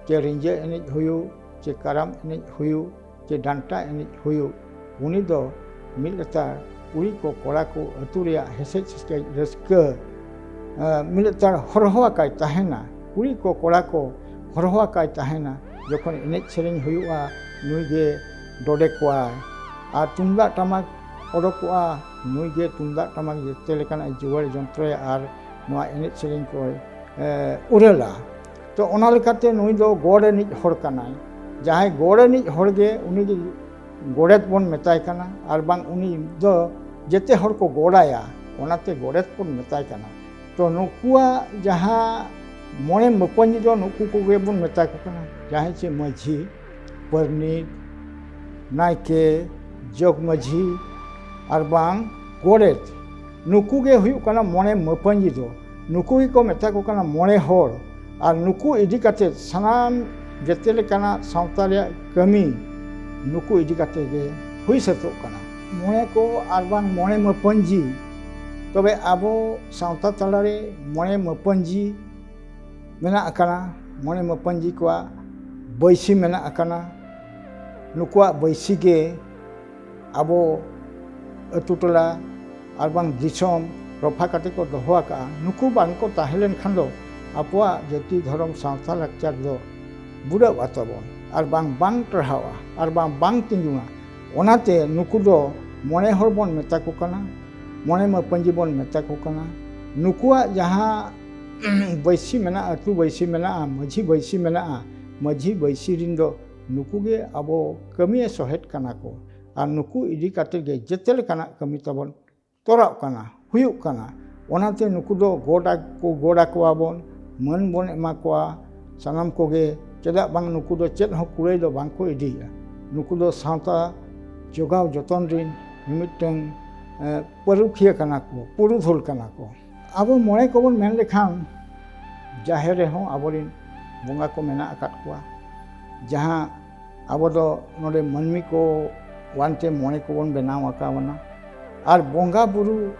ᱪᱮ ᱨᱤᱸᱡᱟᱹ ᱮᱱᱮᱡ ᱦᱩᱭᱩᱜ, ᱪᱮ ᱠᱟᱨᱟᱢ ᱮᱱᱮᱡ ᱦᱩᱭᱩᱜ, ᱪᱮ ᱰᱟᱱᱴᱟ ᱮᱱᱮᱡ ᱦᱩᱭᱩᱜ, ᱩᱱᱤ ᱫᱚ ᱢᱤᱫ ᱞᱮᱛᱟᱲ ᱠᱩᱲᱤ ᱠᱚ ᱠᱚᱲᱟ ᱠᱚ ᱟᱹᱛᱩ ᱨᱮᱭᱟᱜ ᱦᱮᱥᱮᱡ ᱥᱮᱠᱮᱡ ᱨᱟᱹᱥᱠᱟᱹ, ᱮ, ᱢᱤᱫ ᱞᱮᱛᱟᱲ ᱦᱚᱨᱦᱚ ᱟᱠᱟᱭ ᱛᱟᱦᱮᱱᱟ᱾ ᱠᱩᱲᱤ ᱠᱚ ᱠᱚᱲᱟ ᱠᱚ ᱦᱚᱨᱦᱚ ᱟᱠᱟᱭ ᱛᱟᱦᱮᱱᱟ᱾ ᱡᱚᱠᱷᱚᱱ ᱮᱱᱮᱡ ᱥᱮᱨᱮᱧ ᱦᱩᱭᱩᱜᱼᱟ, ᱱᱩᱭ ᱜᱮ ᱰᱚᱰᱮ ᱠᱚᱣᱟᱭ᱾ ᱟᱨ ᱛᱩᱢᱫᱟᱜ ᱴᱟᱢᱟᱠ ᱚᱰᱚᱠᱚᱜᱼᱟ, ᱱᱩᱭ ᱜᱮ ᱛᱩᱢᱫᱟᱜ ᱴᱟᱢᱟᱠ ᱡᱮᱛᱮ ᱞᱮᱠᱟᱱᱟᱜ ᱡᱚᱜᱟᱲ ᱡᱚᱱᱛᱨᱚᱭᱟ ᱟᱨ ᱱᱚᱣᱟ ᱮᱱᱮᱡ ᱥᱮᱨᱮᱧ ᱠᱚᱭ, ᱮ, ᱩᱨᱟᱹᱞᱟ᱾ ᱛᱚ ᱚᱱᱟ ᱞᱮᱠᱟᱛᱮ ᱱᱩᱭ ᱫᱚ ᱜᱚᱲ ᱮᱱᱮᱡ ᱦᱚᱲ ᱠᱟᱱᱟᱭ᱾ ᱡᱟᱦᱟᱸᱭ ᱜᱚᱲ ᱮᱱᱮᱡ ᱦᱚᱲ ᱜᱮ ᱩᱱᱤ ᱜᱮ ᱜᱚᱰᱮᱛ ᱵᱚᱱ ᱢᱮᱛᱟᱭ ᱠᱟᱱᱟ, ᱟᱨ ᱵᱟᱝ ᱩᱱᱤ ᱫᱚ ᱡᱮᱛᱮ ᱦᱚᱲ ᱠᱚ ᱜᱚᱲᱟᱭᱟ, ᱚᱱᱟᱛᱮ ᱜᱚᱰᱮᱛ ᱵᱚᱱ ᱢᱮᱛᱟᱭ ᱠᱟᱱᱟ᱾ ᱛᱚ ᱱᱩᱠᱩᱣᱟᱜ ᱡᱟᱦᱟᱸ ᱢᱚᱬᱮ ᱢᱟᱹᱯᱟᱹᱧᱡᱤ ᱫᱚ ᱱᱩᱠᱩ ᱠᱚᱜᱮ ᱵᱚᱱ ᱢᱮᱛᱟ ᱠᱚ ᱠᱟᱱᱟ, ᱡᱟᱦᱟᱸᱭ ᱪᱮ ᱢᱟᱹᱡᱷᱤ, ᱯᱟᱨᱟᱱᱤᱠ, ᱱᱟᱭᱠᱮ, ᱡᱚᱜᱽ ᱢᱟᱹᱡᱷᱤ ᱟᱨ ᱵᱟᱝ ᱜᱚᱰᱮᱛ, ᱱᱩᱠᱩ ᱜᱮ ᱦᱩᱭᱩᱜ ᱠᱟᱱᱟ ᱢᱚᱬᱮ ᱢᱟᱹᱯᱟᱹᱧᱡᱤ ᱫᱚ᱾ ᱱᱩᱠᱩ ᱜᱮᱠᱚ ᱢᱮᱛᱟ ᱠᱚ ᱠᱟᱱᱟ ᱢᱚᱬᱮ ᱦᱚᱲ᱾ ᱟᱨ ᱱᱩᱠᱩ ᱤᱫᱤ ᱠᱟᱛᱮ ᱥᱟᱱᱟᱢ ᱡᱮᱛᱮ ᱞᱮᱠᱟᱱᱟᱜ ᱥᱟᱶᱛᱟ ᱨᱮᱭᱟᱜ ᱠᱟᱹᱢᱤ ᱱᱩᱠᱩ ᱤᱫᱤ ᱠᱟᱛᱮ ᱜᱮ ᱦᱩᱭ ᱥᱟᱹᱛᱚᱜ ᱠᱟᱱᱟ᱾ ᱢᱚᱬᱮ ᱠᱚ ᱟᱨ ᱵᱟᱝ ᱢᱚᱬᱮ ᱢᱟᱹᱯᱟᱹᱧᱡᱤ, ᱛᱚᱵᱮ ᱟᱵᱚ ᱥᱟᱶᱛᱟ ᱛᱟᱞᱟᱨᱮ ᱢᱚᱬᱮ ᱢᱟᱹᱯᱟᱹᱧᱡᱤ ᱢᱮᱱᱟᱜ ᱟᱠᱟᱱᱟ᱾ ᱢᱚᱬᱮ ᱢᱟᱹᱯᱟᱹᱧᱡᱤ ᱠᱚᱣᱟᱜ ᱵᱟᱹᱭᱥᱤ ᱢᱮᱱᱟᱜ ᱟᱠᱟᱱᱟ᱾ ᱱᱩᱠᱩᱣᱟᱜ ᱵᱟᱹᱭᱥᱤ ᱜᱮ ᱟᱵᱚ ᱟᱹᱛᱩ ᱴᱚᱞᱟ ᱟᱨ ᱵᱟᱝ ᱫᱤᱥᱚᱢ ᱨᱚᱯᱷᱟ ᱠᱟᱛᱮ ᱠᱚ ᱫᱚᱦᱚ ᱟᱠᱟᱫᱼᱟ᱾ ᱱᱩᱠᱩ ᱵᱟᱝ ᱠᱚ ᱛᱟᱦᱮᱸ ᱞᱮᱱᱠᱷᱟᱱ ᱫᱚ ᱟᱵᱚᱣᱟᱜ ᱡᱟᱹᱛᱤ ᱫᱷᱚᱨᱚᱢ ᱥᱟᱶᱛᱟ ᱞᱟᱠᱪᱟᱨ ᱫᱚ ᱵᱩᱰᱟᱹᱜᱼᱟ ᱛᱟᱵᱚᱱ ᱟᱨ ᱵᱟᱝ, ᱵᱟᱝ ᱴᱟᱨᱦᱟᱣᱟ ᱟᱨ ᱵᱟᱝ, ᱵᱟᱝ ᱛᱤᱸᱜᱩᱱᱟ᱾ ᱚᱱᱟᱛᱮ ᱱᱩᱠᱩ ᱫᱚ ᱢᱚᱬᱮ ᱦᱚᱲ ᱵᱚᱱ ᱢᱮᱛᱟ ᱠᱚ ᱠᱟᱱᱟ, ᱢᱚᱬᱮ ᱢᱟᱹᱯᱟᱹᱧᱡᱤ ᱵᱚᱱ ᱢᱮᱛᱟ ᱠᱚ ᱠᱟᱱᱟ᱾ ᱱᱩᱠᱩᱣᱟᱜ ᱡᱟᱦᱟᱸ ᱵᱟᱹᱭᱥᱤ ᱢᱮᱱᱟᱜᱼᱟ, ᱟᱹᱛᱩ ᱵᱟᱹᱭᱥᱤ ᱢᱮᱱᱟᱜᱼᱟ, ᱢᱟᱹᱡᱷᱤ ᱵᱟᱹᱭᱥᱤ ᱢᱮᱱᱟᱜᱼᱟ, ᱢᱟᱹᱡᱷᱤ ᱵᱟᱹᱭᱥᱤ ᱨᱤᱱ ᱫᱚ ᱱᱩᱠᱩ ᱜᱮ ᱟᱵᱚ ᱠᱟᱹᱢᱤᱭᱮ ᱥᱚᱦᱮᱫ ᱠᱟᱱᱟ ᱠᱚ᱾ ᱟᱨ ᱱᱩᱠᱩ ᱤᱫᱤ ᱠᱟᱛᱮ ᱜᱮ ᱡᱮᱛᱮ ᱞᱮᱠᱟᱱᱟᱜ ᱠᱟᱹᱢᱤ ᱛᱟᱵᱚᱱ ᱛᱚᱨᱟᱜ ᱠᱟᱱᱟ, ᱦᱩᱭᱩᱜ ᱠᱟᱱᱟ᱾ ᱚᱱᱟᱛᱮ ᱱᱩᱠᱩ ᱫᱚ ᱜᱚᱰ ᱟᱠᱚ, ᱜᱚᱰ ᱟᱠᱚᱣᱟ ᱵᱚᱱ, ᱢᱟᱹᱱ ᱵᱚᱱ ᱮᱢᱟ ᱠᱚᱣᱟ ᱥᱟᱱᱟᱢ ᱠᱚᱜᱮ᱾ ᱪᱮᱫᱟᱜ ᱵᱟᱝ, ᱱᱩᱠᱩ ᱫᱚ ᱪᱮᱫ ᱦᱚᱸ ᱠᱩᱲᱟᱹᱭ ᱫᱚ ᱵᱟᱝ ᱠᱚ ᱤᱫᱤᱭᱮᱫᱼᱟ᱾ ᱱᱩᱠᱩ ᱫᱚ ᱥᱟᱶᱛᱟ ᱡᱚᱜᱟᱣ ᱡᱚᱛᱚᱱ ᱨᱤᱱ ᱢᱤᱢᱤᱫᱴᱟᱝ ᱯᱟᱹᱨᱩᱠᱷᱤᱭᱟᱹ ᱠᱟᱱᱟ ᱠᱚ, ᱯᱩᱨᱩᱫᱷᱩᱞ ᱠᱟᱱᱟ ᱠᱚ᱾ ᱟᱵᱚ ᱢᱚᱬᱮ ᱠᱚᱵᱚᱱ ᱢᱮᱱ ᱞᱮᱠᱷᱟᱱ ᱡᱟᱦᱮᱨ ᱨᱮᱦᱚᱸ ᱟᱵᱚᱨᱮᱱ ᱵᱚᱸᱜᱟ ᱠᱚ ᱢᱮᱱᱟᱜ ᱟᱠᱟᱫ ᱠᱚᱣᱟ᱾ ᱡᱟᱦᱟᱸ ᱟᱵᱚ ᱫᱚ ᱱᱚᱰᱮ ᱢᱟᱹᱱᱢᱤ ᱠᱚ ᱟᱱᱛᱮ ᱢᱚᱬᱮ ᱠᱚᱵᱚᱱ ᱵᱮᱱᱟᱣ ᱟᱠᱟᱣᱱᱟ᱾ ᱟᱨ ᱵᱚᱸᱜᱟ ᱵᱩᱨᱩ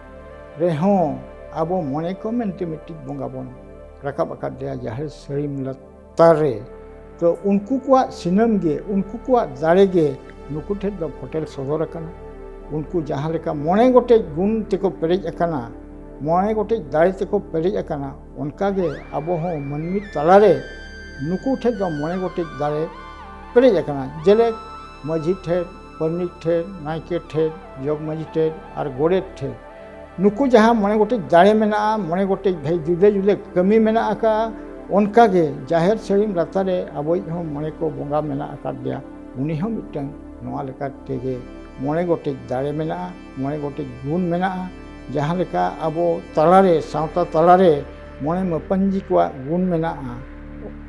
ᱨᱮᱦᱚᱸ ᱟᱵᱚ ᱢᱚᱬᱮ ᱠᱚ ᱢᱮᱱᱛᱮ ᱢᱤᱫᱴᱤᱡ ᱵᱚᱸᱜᱟ ᱵᱚᱱ ᱨᱟᱠᱟᱵ ᱟᱠᱟᱫᱮᱭᱟ ᱡᱟᱦᱮᱨ ᱥᱟᱹᱲᱤᱢ ᱞᱟᱛᱟᱨ ᱨᱮ᱾ ᱛᱚ ᱩᱱᱠᱩ ᱠᱚᱣᱟᱜ ᱥᱤᱱᱟᱹᱢ ᱜᱮ, ᱩᱱᱠᱩ ᱠᱚᱣᱟᱜ ᱫᱟᱲᱮ ᱜᱮ ᱱᱩᱠᱩ ᱴᱷᱮᱱ ᱫᱚ ᱯᱷᱚᱴᱮᱞ ᱥᱚᱫᱚᱨ ᱟᱠᱟᱱᱟ᱾ ᱩᱱᱠᱩ ᱡᱟᱦᱟᱸ ᱞᱮᱠᱟ ᱢᱚᱬᱮ ᱜᱚᱴᱮᱡ ᱜᱩᱱ ᱛᱮᱠᱚ ᱯᱮᱨᱮᱡ ᱟᱠᱟᱱᱟ, ᱢᱚᱬᱮ ᱜᱚᱴᱮᱡ ᱫᱟᱲᱮ ᱛᱮᱠᱚ ᱯᱮᱨᱮᱡ ᱟᱠᱟᱱᱟ, ᱚᱱᱠᱟᱜᱮ ᱟᱵᱚ ᱦᱚᱸ ᱢᱟᱹᱱᱢᱤ ᱛᱟᱞᱟᱨᱮ ᱱᱩᱠᱩ ᱴᱷᱮᱱ ᱫᱚ ᱢᱚᱬᱮ ᱜᱚᱴᱮᱡ ᱫᱟᱲᱮ ᱯᱮᱨᱮᱡ ᱟᱠᱟᱱᱟ᱾ ᱡᱮᱞᱮᱠ ᱢᱟᱹᱡᱷᱤ ᱴᱷᱮᱱ, ᱯᱟᱨᱟᱱᱤᱠ ᱴᱷᱮᱱ, ᱱᱟᱭᱠᱮ ᱴᱷᱮᱱ, ᱡᱚᱜᱽ ᱢᱟᱹᱡᱷᱤ ᱴᱷᱮᱱ ᱟᱨ ᱜᱚᱰᱮᱛ ᱴᱷᱮᱱ᱾ ᱱᱩᱠᱩ ᱡᱟᱦᱟᱸ ᱢᱚᱬᱮ ᱜᱚᱴᱮᱡ ᱫᱟᱲᱮ ᱢᱮᱱᱟᱜᱼᱟ, ᱢᱚᱬᱮ ᱜᱚᱴᱮᱡ ᱵᱷᱮ-, ᱡᱩᱫᱟᱹ ᱡᱩᱫᱟᱹ ᱠᱟᱹᱢᱤ ᱢᱮᱱᱟᱜ ᱟᱠᱟᱫᱼᱟ, ᱚᱱᱠᱟᱜᱮ ᱡᱟᱦᱮᱨ ᱥᱟᱹᱲᱤᱢ ᱞᱟᱛᱟᱨ ᱨᱮ ᱟᱵᱚᱭᱤᱡ ᱦᱚᱸ ᱢᱚᱬᱮ ᱠᱚ ᱵᱚᱸᱜᱟ ᱢᱮᱱᱟᱜ ᱟᱠᱟᱫ ᱜᱮᱭᱟ᱾ ᱩᱱᱤ ᱦᱚᱸ ᱢᱤᱫᱴᱟᱝ ᱱᱚᱣᱟ ᱞᱮᱠᱟ ᱛᱮᱜᱮ ᱢᱚᱬᱮ ᱜᱚᱴᱮᱡ ᱫᱟᱲᱮ ᱢᱮᱱᱟᱜᱼᱟ, ᱢᱚᱬᱮ ᱜᱚᱴᱮᱡ ᱜᱩᱱ ᱢᱮᱱᱟᱜᱼᱟ᱾ ᱡᱟᱦᱟᱸ ᱞᱮᱠᱟ ᱟᱵᱚ ᱛᱟᱞᱟᱨᱮ, ᱥᱟᱶᱛᱟ ᱛᱟᱞᱟᱨᱮ ᱢᱚᱬᱮ ᱢᱟᱹᱯᱟᱹᱧᱡᱤ ᱠᱚᱣᱟᱜ ᱜᱩᱱ ᱢᱮᱱᱟᱜᱼᱟ,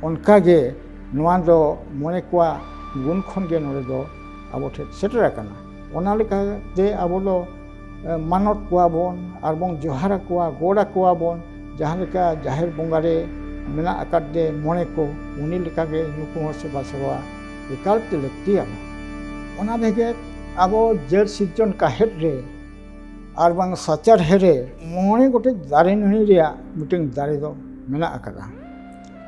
ᱚᱱᱠᱟᱜᱮ ᱱᱚᱣᱟ ᱫᱚ ᱢᱚᱬᱮ ᱠᱚᱣᱟᱜ ᱜᱩᱱ ᱠᱷᱚᱱ ᱜᱮ ᱱᱚᱰᱮ ᱫᱚ ᱟᱵᱚ ᱴᱷᱮᱱ ᱥᱮᱴᱮᱨ ᱟᱠᱟᱱᱟ᱾ ᱚᱱᱟ ᱞᱮᱠᱟᱛᱮ ᱟᱵᱚ ᱫᱚ, ᱮ, ᱢᱟᱱᱚᱛ ᱠᱚᱣᱟ ᱵᱚᱱ ᱟᱨ ᱵᱚᱱ ᱡᱚᱦᱟᱨ ᱟᱠᱚᱣᱟ, ᱜᱚᱰ ᱟᱠᱚᱣᱟ ᱵᱚᱱ᱾ ᱡᱟᱦᱟᱸ ᱞᱮᱠᱟ ᱡᱟᱦᱮᱨ ᱵᱚᱸᱜᱟ ᱨᱮ ᱢᱮᱱᱟᱜ ᱟᱠᱟᱫ ᱫᱮ ᱢᱚᱬᱮ ᱠᱚ, ᱩᱱᱤ ᱞᱮᱠᱟᱜᱮ ᱱᱩᱠᱩ ᱦᱚᱸ ᱥᱮᱵᱟ ᱥᱮᱵᱟ ᱮᱠᱟᱞ ᱛᱮ ᱞᱟᱹᱠᱛᱤᱭᱟᱵᱚᱱ᱾ ᱚᱱᱟ ᱵᱮᱜᱚᱨ ᱟᱵᱚ ᱡᱟᱹᱛ ᱥᱤᱨᱡᱚᱱ ᱠᱟᱦᱮᱫ ᱨᱮ ᱟᱨ ᱵᱟᱝ ᱥᱟᱪᱟᱨᱦᱮ ᱨᱮ ᱢᱚᱬᱮ ᱜᱚᱴᱮᱡ ᱫᱟᱨᱮ ᱱᱟᱹᱲᱤ ᱨᱮᱭᱟᱜ ᱢᱤᱫᱴᱟᱝ ᱫᱟᱨᱮ ᱫᱚ ᱢᱮᱱᱟᱜ ᱟᱠᱟᱫᱟ᱾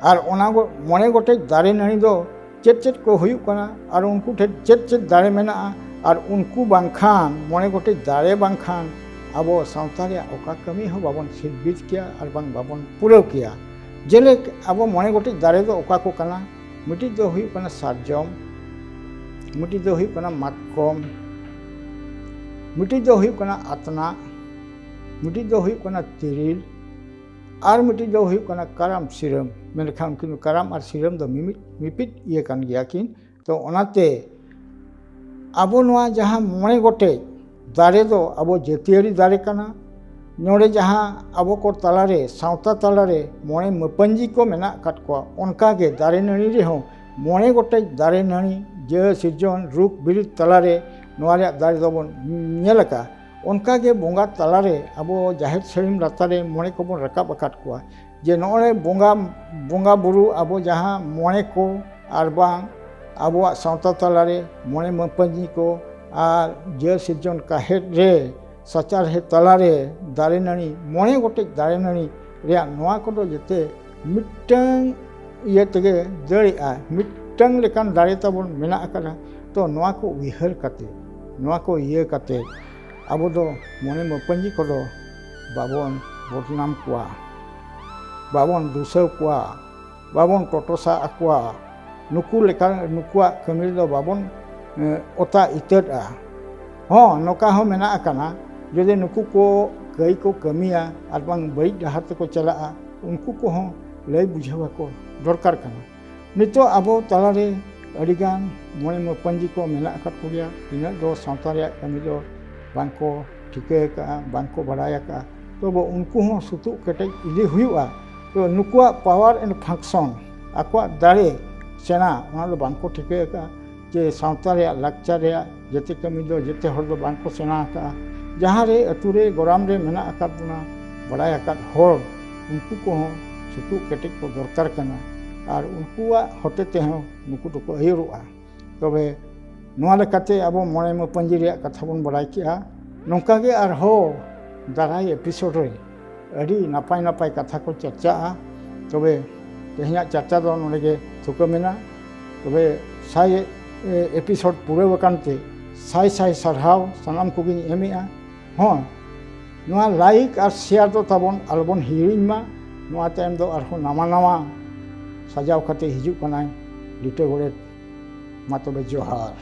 ᱟᱨ ᱚᱱᱟ ᱜᱚ-, ᱢᱚᱬᱮ ᱜᱚᱴᱮᱡ ᱫᱟᱨᱮ ᱱᱟᱹᱲᱤ ᱫᱚ ᱪᱮᱫ ᱪᱮᱫ ᱠᱚ ᱦᱩᱭᱩᱜ ᱠᱟᱱᱟ ᱟᱨ ᱩᱱᱠᱩ ᱴᱷᱮᱱ ᱪᱮᱫ ᱪᱮᱫ ᱫᱟᱲᱮ ᱢᱮᱱᱟᱜᱼᱟ, ᱟᱨ ᱩᱱᱠᱩ ᱵᱟᱝᱠᱷᱟᱱ, ᱢᱚᱬᱮ ᱜᱚᱴᱮᱡ ᱫᱟᱲᱮ ᱵᱟᱝᱠᱷᱟᱱ ᱟᱵᱚ ᱥᱟᱶᱛᱟ ᱨᱮᱭᱟᱜ ᱚᱠᱟ ᱠᱟᱹᱢᱤ ᱦᱚᱸ ᱵᱟᱵᱚᱱ ᱥᱤᱞᱵᱤᱫ ᱠᱮᱭᱟ ᱟᱨ ᱵᱟᱝ ᱵᱟᱵᱚᱱ ᱯᱩᱨᱟᱹᱣ ᱠᱮᱭᱟ᱾ ᱡᱮᱞᱮᱠ ᱟᱵᱚ ᱢᱚᱬᱮ ᱜᱚᱴᱮᱡ ᱫᱟᱨᱮ ᱫᱚ ᱚᱠᱟ ᱠᱚ ᱠᱟᱱᱟ? ᱢᱤᱫᱴᱤᱡ ᱫᱚ ᱦᱩᱭᱩᱜ ᱠᱟᱱᱟ ᱥᱟᱨᱡᱚᱢ, ᱢᱤᱫᱴᱤᱡ ᱫᱚ ᱦᱩᱭᱩᱜ ᱠᱟᱱᱟ ᱢᱟᱛᱠᱚᱢ, ᱢᱤᱫᱴᱤᱡ ᱫᱚ ᱦᱩᱭᱩᱜ ᱠᱟᱱᱟ ᱟᱛᱱᱟᱜ, ᱢᱤᱫᱴᱤᱡ ᱫᱚ ᱦᱩᱭᱩᱜ ᱠᱟᱱᱟ ᱛᱤᱨᱤᱞ, ᱟᱨ ᱢᱤᱫᱴᱤᱡ ᱫᱚ ᱦᱩᱭᱩᱜ ᱠᱟᱱᱟ ᱠᱟᱨᱟᱢ ᱥᱤᱨᱟᱹᱢ᱾ ᱢᱮᱱᱠᱷᱟᱱ ᱩᱱᱠᱤᱱ ᱫᱚ ᱠᱟᱨᱟᱢ ᱟᱨ ᱥᱤᱨᱟᱹᱢ ᱫᱚ ᱢᱤᱢᱤᱫ, ᱢᱤᱯᱤᱫ ᱤᱭᱟᱹ ᱠᱟᱱ ᱜᱮᱭᱟ ᱠᱤᱱ᱾ ᱛᱚ ᱚᱱᱟᱛᱮ ᱟᱵᱚ ᱱᱚᱣᱟ ᱡᱟᱦᱟᱸ ᱢᱚᱬᱮ ᱜᱚᱴᱮᱡ ᱫᱟᱨᱮ ᱫᱚ ᱟᱵᱚ ᱡᱟᱹᱛᱤᱭᱟᱹᱨᱤ ᱫᱟᱨᱮ ᱠᱟᱱᱟ᱾ ᱱᱚᱰᱮ ᱡᱟᱦᱟᱸ ᱟᱵᱚ ᱠᱚ ᱛᱟᱞᱟᱨᱮ, ᱥᱟᱶᱛᱟ ᱛᱟᱞᱟᱨᱮ ᱢᱚᱬᱮ ᱢᱟᱹᱯᱟᱹᱧᱡᱤ ᱠᱚ ᱢᱮᱱᱟᱜ ᱟᱠᱟᱫ ᱠᱚᱣᱟ, ᱚᱱᱠᱟᱜᱮ ᱫᱟᱨᱮ ᱱᱟᱹᱲᱤ ᱨᱮᱦᱚᱸ ᱢᱚᱬᱮ ᱜᱚᱴᱮᱡ ᱫᱟᱨᱮ ᱱᱟᱹᱲᱤ ᱡᱮ ᱥᱤᱨᱡᱚᱱ ᱨᱩᱯ ᱵᱤᱨᱤᱫ ᱛᱟᱞᱟᱨᱮ ᱱᱚᱣᱟ ᱨᱮᱭᱟᱜ ᱫᱟᱲᱮ ᱫᱚᱵᱚᱱ ᱧᱮᱞ ᱟᱠᱟᱫᱼᱟ᱾ ᱚᱱᱠᱟᱜᱮ ᱵᱚᱸᱜᱟ ᱛᱟᱞᱟᱨᱮ ᱟᱵᱚ ᱡᱟᱦᱮᱨ ᱥᱟᱹᱲᱤᱢ ᱞᱟᱛᱟᱨ ᱨᱮ ᱢᱚᱬᱮ ᱠᱚᱵᱚᱱ ᱨᱟᱠᱟᱵ ᱟᱠᱟᱫ ᱠᱚᱣᱟ, ᱡᱮ ᱱᱚᱜᱼᱚᱭ ᱵᱚᱸᱜᱟ, ᱵᱚᱸᱜᱟ ᱵᱩᱨᱩ ᱟᱵᱚ ᱡᱟᱦᱟᱸ ᱢᱚᱬᱮ ᱠᱚ ᱟᱨ ᱵᱟᱝ ᱟᱵᱚᱣᱟᱜ ᱥᱟᱶᱛᱟ ᱛᱟᱞᱟᱨᱮ ᱢᱚᱬᱮ ᱢᱟᱹᱯᱟᱹᱧᱡᱤ ᱠᱚ ᱟᱨ ᱡᱟᱹ ᱥᱤᱨᱡᱚᱱ ᱠᱟᱦᱮᱫ ᱨᱮ, ᱥᱟᱪᱟᱨᱦᱮᱫ ᱛᱟᱞᱟᱨᱮ ᱫᱟᱨᱮ ᱱᱟᱹᱲᱤ, ᱢᱚᱬᱮ ᱜᱚᱴᱮᱡ ᱫᱟᱨᱮ ᱱᱟᱹᱲᱤ ᱨᱮᱭᱟᱜ ᱱᱚᱣᱟ ᱠᱚᱫᱚ ᱡᱮᱛᱮ ᱢᱤᱫᱴᱟᱝ ᱤᱭᱟᱹ ᱛᱮᱜᱮ ᱫᱟᱹᱲᱮᱜᱼᱟ, ᱢᱤᱫᱴᱟᱝ ᱞᱮᱠᱟᱱ ᱫᱟᱲᱮ ᱛᱟᱵᱚᱱ ᱢᱮᱱᱟᱜ ᱟᱠᱟᱫᱟ᱾ ᱛᱚ ᱱᱚᱣᱟ ᱠᱚ ᱩᱭᱦᱟᱹᱨ ᱠᱟᱛᱮ, ᱱᱚᱣᱟ ᱠᱚ ᱤᱭᱟᱹ ᱠᱟᱛᱮ ᱟᱵᱚ ᱫᱚ ᱢᱚᱬᱮ ᱢᱟᱹᱯᱟᱹᱧᱡᱤ ᱠᱚᱫᱚ ᱵᱟᱵᱚᱱ ᱵᱚᱫᱱᱟᱢ ᱠᱚᱣᱟ, ᱵᱟᱵᱚᱱ ᱫᱩᱥᱟᱹᱣ ᱠᱚᱣᱟ, ᱵᱟᱵᱚᱱ ᱴᱚᱴᱚᱥᱟ ᱟᱠᱚᱣᱟ᱾ ᱱᱩᱠᱩ ᱞᱮᱠᱟ, ᱱᱩᱠᱩᱣᱟᱜ ᱠᱟᱹᱢᱤ ᱨᱮᱫᱚ ᱵᱟᱵᱚᱱ, ᱮ, ᱚᱛᱟ ᱤᱛᱟᱹᱫᱼᱟ᱾ ᱦᱚᱸ, ᱱᱚᱝᱠᱟ ᱦᱚᱸ ᱢᱮᱱᱟᱜ ᱟᱠᱟᱱᱟ, ᱡᱩᱫᱤ ᱱᱩᱠᱩ ᱠᱚ ᱠᱟᱹᱭ ᱠᱚ ᱠᱟᱹᱢᱤᱭᱟ ᱟᱨ ᱵᱟᱝ ᱵᱟᱹᱲᱤᱡ ᱰᱟᱦᱟᱨ ᱛᱮᱠᱚ ᱪᱟᱞᱟᱜᱼᱟ, ᱩᱱᱠᱩ ᱠᱚᱦᱚᱸ ᱞᱟᱹᱭ ᱵᱩᱡᱷᱟᱹᱣ ᱟᱠᱚ ᱫᱚᱨᱠᱟᱨ ᱠᱟᱱᱟ᱾ ᱱᱤᱛᱚᱜ ᱟᱵᱚ ᱛᱟᱞᱟᱨᱮ ᱟᱹᱰᱤᱜᱟᱱ ᱢᱚᱬᱮ ᱢᱟᱹᱯᱟᱹᱧᱡᱤ ᱠᱚ ᱢᱮᱱᱟᱜ ᱟᱠᱟᱫ ᱠᱚᱜᱮᱭᱟ, ᱛᱤᱱᱟᱹᱜ ᱫᱚ ᱥᱟᱶᱛᱟ ᱨᱮᱭᱟᱜ ᱠᱟᱹᱢᱤ ᱫᱚ ᱵᱟᱝᱠᱚ ᱴᱷᱤᱠᱟᱹ ᱟᱠᱟᱫᱼᱟ, ᱵᱟᱝᱠᱚ ᱵᱟᱲᱟᱭ ᱟᱠᱟᱫᱼᱟ᱾ ᱛᱚᱵᱮ ᱩᱱᱠᱩ ᱦᱚᱸ ᱥᱩᱛᱩᱜ ᱠᱮᱴᱮᱡ ᱤᱫᱤ ᱦᱩᱭᱩᱜᱼᱟ᱾ ᱛᱚ ᱱᱩᱠᱩᱣᱟᱜ power and function, ᱟᱠᱚᱣᱟᱜ ᱫᱟᱲᱮ ᱥᱮᱬᱟ, ᱚᱱᱟ ᱫᱚ ᱵᱟᱝᱠᱚ ᱴᱷᱤᱠᱟᱹ ᱟᱠᱟᱫᱼᱟ᱾ ᱡᱮ ᱥᱟᱶᱛᱟ ᱨᱮᱭᱟᱜ ᱞᱟᱠᱪᱟᱨ ᱨᱮᱭᱟᱜ ᱡᱮᱛᱮ ᱠᱟᱹᱢᱤ ᱫᱚ ᱡᱮᱛᱮ ᱦᱚᱲ ᱫᱚ ᱵᱟᱝᱠᱚ ᱥᱮᱬᱟ ᱟᱠᱟᱫᱼᱟ᱾ ᱡᱟᱦᱟᱸ ᱨᱮ ᱟᱹᱛᱩ ᱨᱮ ᱜᱚᱨᱟᱢ ᱨᱮ ᱢᱮᱱᱟᱜ ᱟᱠᱟᱫ ᱵᱚᱱᱟ, ᱵᱟᱲᱟᱭ ᱟᱠᱟᱫ ᱦᱚᱲ, ᱩᱱᱠᱩ ᱠᱚᱦᱚᱸ ᱥᱩᱛᱩᱜ ᱠᱮᱴᱮᱡ ᱠᱚ ᱫᱚᱨᱠᱟᱨ ᱠᱟᱱᱟ᱾ ᱟᱨ ᱩᱱᱠᱩᱣᱟᱜ ᱦᱚᱛᱮ ᱛᱮᱦᱚᱸ ᱱᱩᱠᱩ ᱫᱚᱠᱚ ᱟᱹᱭᱩᱨᱚᱜᱼᱟ᱾ ᱛᱚᱵᱮ ᱱᱚᱣᱟ ᱞᱮᱠᱟᱛᱮ ᱟᱵᱚ ᱢᱚᱬᱮ ᱢᱟᱹᱯᱟᱹᱧᱡᱤ ᱨᱮᱭᱟᱜ ᱠᱟᱛᱷᱟ ᱵᱚᱱ ᱵᱟᱲᱟᱭ ᱠᱮᱜᱼᱟ᱾ ᱱᱚᱝᱠᱟ ᱜᱮ ᱟᱨᱦᱚᱸ ᱫᱟᱨᱟᱭ episode ᱨᱮ ᱟᱹᱰᱤ ᱱᱟᱯᱟᱭ ᱱᱟᱯᱟᱭ ᱠᱟᱛᱷᱟ ᱠᱚ ᱪᱟᱨᱪᱟᱜᱼᱟ᱾ ᱛᱚᱵᱮ ᱛᱮᱦᱮᱧᱟᱜ ᱪᱟᱨᱪᱟ ᱫᱚ ᱱᱚᱰᱮ ᱜᱮ ᱛᱷᱩᱠᱟᱹᱢ ᱮᱱᱟ᱾ ᱛᱚᱵᱮ ᱥᱟᱭ, ᱮ, episode ᱯᱩᱨᱟᱹᱣ ᱟᱠᱟᱱ ᱛᱮ ᱥᱟᱭ ᱥᱟᱭ ᱥᱟᱨᱦᱟᱣ ᱥᱟᱱᱟᱢ ᱠᱚᱜᱮᱧ ᱮᱢᱮᱜᱼᱟ᱾ ᱦᱚᱸ, ᱱᱚᱣᱟ like ᱟᱨ share ᱫᱚ ᱛᱟᱵᱚᱱ ᱟᱞᱚᱵᱚᱱ ᱦᱤᱲᱤᱧ ᱢᱟ᱾ ᱱᱚᱣᱟ ᱛᱟᱭᱚᱢ ᱫᱚ ᱟᱨᱦᱚᱸ ᱱᱟᱣᱟ ᱱᱟᱣᱟ ᱥᱟᱡᱟᱣ ᱠᱟᱛᱮ ᱦᱤᱡᱩᱜ ᱠᱟᱱᱟᱭ ᱞᱤᱴᱟᱹ ᱜᱚᱰᱮᱛ᱾ ᱢᱟ ᱛᱚᱵᱮ ᱡᱚᱦᱟᱨ᱾